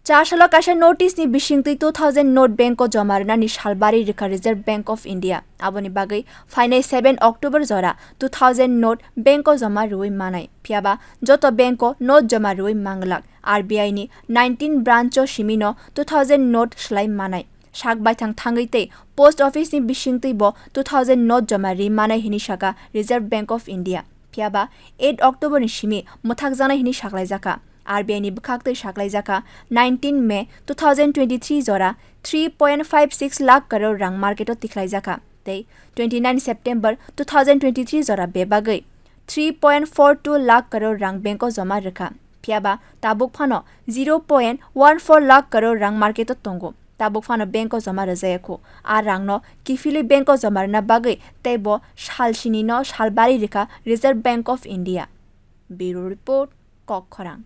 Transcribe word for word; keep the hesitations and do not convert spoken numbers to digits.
Chasalo kaisa notice ni bisingtwi two thousand note bank o joma rwnani salbari rwkha Reserve Bank of India. Aboni bagwi phainai seven October jora two thousand note bank o joma rwui manai. Phiyaba joto bank o note joma rwui manglak. R B I ni nineteen branch o simino two thousand note slai manai. Sak baithang thangwi tei post office ni bisingtwi bo two thousand note joma ri manai hinwi saka Reserve Bank of India. Phiyaba eight October ni simi mwthakjaknai hinwi saklaijakha. R B I ni bwkhaktwi saklaijakha nineteen May two thousand twenty-three jora three point five six lakh crore rang market o tikhlaijakha tei twenty-nine September two thousand twenty-three jora bebagwi three point four two lakh crore rang bank o joma rwkha. Phiyaba tabuk phano zero point one four lakh crore rang market o tongo. Tabuk phano bank o joma rwjaya kho. A rangno kiphilwi bank o joma rwna bagwi tei bo sal sini no sal bari rwkha Reserve Bank of India. Bureau Report, Kokkhorang.